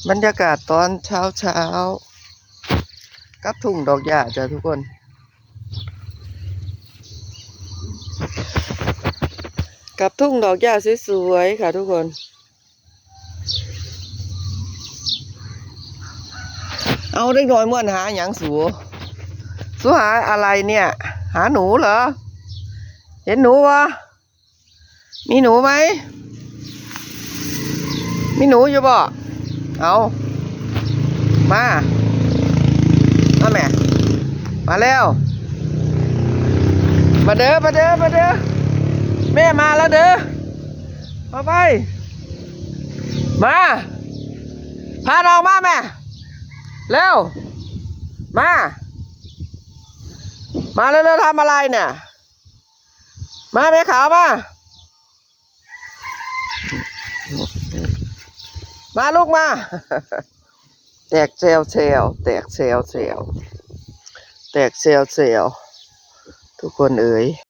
ບັນຍາກາດຕອນເຊົ້າໆ ກັບທົ່ງດອກຫຍ້າຈ້ະທຸກຄົນ ກັບທົ່ງດອກຫຍ້າສວຍໆ ຄ່ະທຸກຄົນ. ເອົາ ເດັກນ້ອຍມ່ວນຫາຫຍັງສູ? ສູຫາອະໄລເນ່ຍ? ຫາໜູເຫຼື? ເຫັນໜູບໍ່? ມີໜູໄໝ? ມີໜູຢູ່ບໍ່? ເອົາ ມາ ມາແມ່ ມາແລ້ວ ມາເດີ ມາເດີ ມາເດີ ແມ່ມາແລ້ວເດີ ເອົາໄປ ມາ ພານ້ອງມາແມ່ ເລັວ ມາ ມາເລັວໆ ທຳອະໄລເນ່ຍ? ມາແມ່ຂາວມາ ມາລູກມາ ແຕກແຊວໆ ແຕກແຊວໆ ແຕກແຊວໆ ທຸກຄົນເອີຍ.